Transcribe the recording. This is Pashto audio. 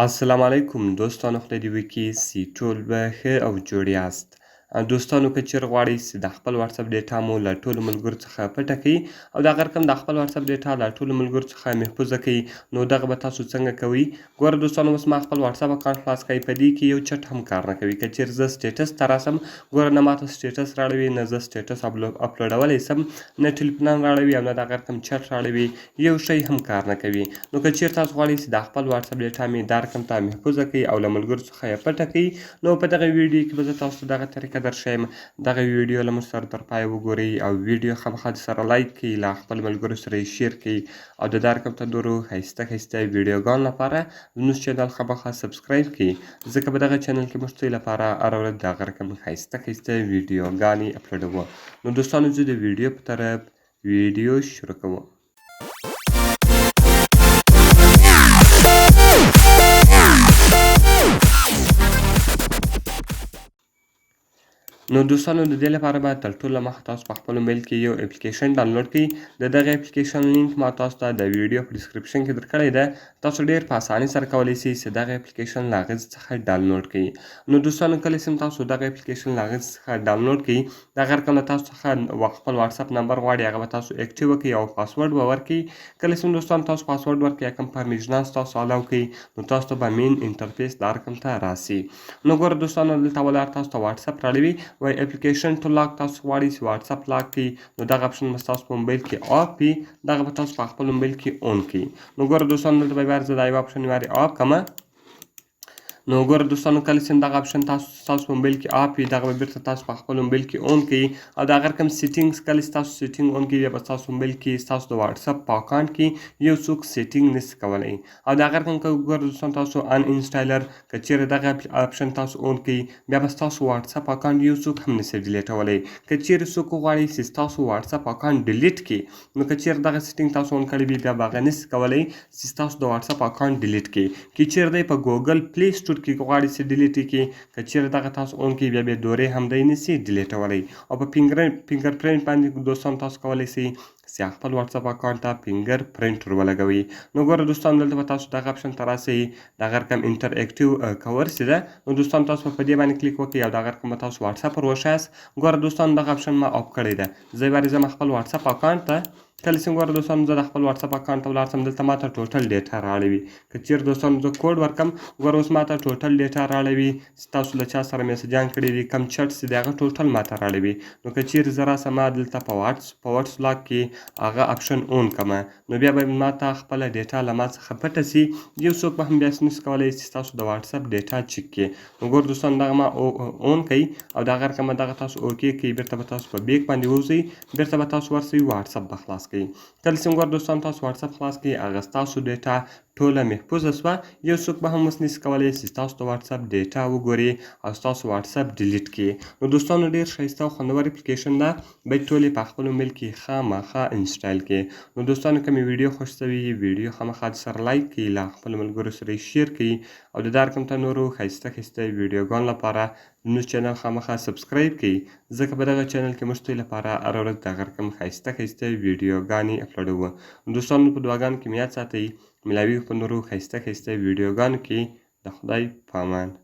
السلام علیکم دوستانو، خدای دې وکړي چې ټول به ښه او جوړ یاست. دوستانو، که چیرې غواړئ چې د خپل واتساپ ډیټا مو له ټولو ملګرو څخه پټه کړئ او دغه رقم د خپل واتساپ ډیټا له ټولو ملګرو څخه محفوظه کړئ، نو دغه به تاسو څنګه کوئ؟ ګوره دوستانو، اوس ما خپل واتساپ اکاونټ خلاص کړی، په دې کې یو چټ هم کار نه کوي. که چیرې زه سټیټس ته راسم، ګوره نه ماته سټیټس راړوي، نه زه سټیټس اپلوډولی سم، نه ټلیفونان راړوي او نه دغه رقم چټ راړوي، یو شی هم کار نه کوي. نو که چیرې تاسو غواړئ چې دا خپل واتساپ ډیټا مې دا رقم ته محفوظه کړئ او له ملګرو څخه یې پټه کړئ، نو په دغه ویډیو کې به زه تاسو ته دغه طریقه درښیم. دغه ویډیو له موږ سره تر پایه وګورئ او ویډیو خامخا سره لایک کړئ، له خپل ملګرو سره یې شیر کړئ او د دا رقم ته نورو ښایسته ښایسته ویډیوګانو لپاره زموږ چینل خامخا سبسکرایب کړئ، ځکه په دغه چینل کې موږ ستاسو لپاره هره ورځ دغه رقم ښایسته ښایسته ویډیوګانې اپلوډوو. نو دوستانو، زه د ویډیو په طرف ویډیو شروع کوو. نو دوستانو، د دې لپاره به تر ټولو مخه تاسو په خپل موبایل کې یو اپلیکیشن ډاونلوډ کړئ. د دغه اپلیکیشن لینک ما تاسو ته د ویډیو په ډیسکریپشن کې درکړی ده. تاسو ډیر په اسانۍ سره کولی شئ چې دغه اپلیکیشن له هغې څخه ډاونلوډ کړئ. نو دوستانو، کله چې تاسو دغه اپلیکیشن له هغې څخه ډاونلوډ کړئ، دغه رقم له تاسو څخه خپل واتساپ نمبر غواړي، هغه به تاسو اکټیو کړئ او پاسورډ به ورکړئ. کله چې دوستانو تاسو پاسورډ ورکړئ یا کوم پرمیشنان تاسو الاو کړئ، نو تاسو ته به مین انټرفیس دا رقم ته راسي. نو ګوره دوستانو، دلته ولر تاسو ته واتساپ راړوي، وایي اپلیکیشن ټو لاک. تاسو غواړئ چې واتساپ لاک کړئ، نو دغه اپشن به ستاسو په موبایل کې آف وي، دغه به تاسو په خپل موبایل کې اون کړئ. نو ګوره دوستانو، دلته به زه دا یو اپشن واري آف کړم. نو ګوره دوستانو، کله چې دغه اپشن تاسو په موبایل کې آف وي، دغه به بیرته تاسو په خپل موبایل کې اون کړئ او دا رقم سیټینګز، کله چې تاسو سیټینګ اون کړئ، بیا به تاسو موبایل کې ستاسو د واتساپ په اکاونټ کې یو څوک سیټینګ نشي کولی. او دا رقم که ګوره دوستان تاسو ان انسټایلر، که چیرې دغه اپشن تاسو اون کړئ، بیا به ستاسو واتساپ اکاونټ یو څوک هم نشي ډیلیټولی. که چیرې څوک وغواړي چې ستاسو واتساپ اکاونټ ډیلیټ کړي، نو که چیرې دغه سیټینګ تاسو اون کړی وي، بیا به هغه نشي کولی چې ستاسو د واتساپ اکاونټ ډیلیټ کړي. که چیرې دی په ګوګل پلی سټور کې غواړي چې ډیلیټ کړي، که چیرې دغه تاسو اون کړئ، بیا به دورې هم دی نشي ډیلیټولی. او په فینګر پرنټ باندې دوستان تاسو کولی شئ چې خپل واتساپ اکاونټ ته فینګر پرنټ ور ولګوئ. نو ګوره دوستان، دلته به تاسو دغه اپشن ته راسئ، دغه رقم انټر اکټیو کور چې ده، نو دوستان تاسو په دې باندې کلیک وکړئ او دغه رقم به تاسو واتساپ ور وښیاست. ګوره دوستان، دغه اپشن ما آف کړی ده. زه یې ځم خپل واتساپ اکاونټ ته. کله چې ګوره دوستانو زه د خپل واتساپ اکاونټ ته ولاړ سم، دلته ماته ټوټل ډیټا راړوي. که چیرې دوستانو زه کوډ ورکم، ګوره اوس ماته ټوټل ډیټا راړوي چې تاسو له چا سره میسجان کړي دي، کم چټ چې دی، هغه ټوټل ماته راړوي. نو که چیرې زه راسم، ما دلته په واټس لاک کې هغه اپشن اون کړم، نو بیا به ماته خپله ډیټا له ما څخه پټه سي، یو څوک به هم بیا نشي کولی چې ستاسو د واتساپ ډیټا چک کړي. نو ګوره دوستان، دغه ما اون کړئ او دغه رقم دغه تاسو اوکې کړئ، بیرته به تاسو په بیک باندې ووځئ، بیرته به تاسو ورسئ، واتساپ به خلاص کړئ. کله چې ګوره دوستان تاسو واتساپ خلاص کړئ، هغه ستاسو ډیټا ټوله محفوظه سوه. یو څوک به هم اوس نشي کولی چې ستاسو د واتساپ ډیټا وګوري او ستاسو واتساپ ډیلیټ کړي. نو دوستانو، ډېر ښایسته او خوندور اپلیکیشن ده، باید ټول یې په خپل موبایل کې خامخا انسټال کړي. نو دوستانو، که مې ویډیو خوښ سوي، ویډیو خامخا سره لایک کړئ، له خپلو ملګرو سره یې شیر کړئ او د دا رقم ته نورو ښایسته ښایسته ویډیوګانو لپاره زموږ چینل خامخا سبسکرایب کړئ، ځکه په دغه چینل کې موږ ستاسو لپاره هره ورځ دغه رقم ښایسته ښایسته ویډیوګانې اپلوډوو. دوستانو، په دعاګانو کې مې یاد ساتئ. ملاویږو په نورو ښایسته ښایسته ویډیوګانو کې. د خدای په امان.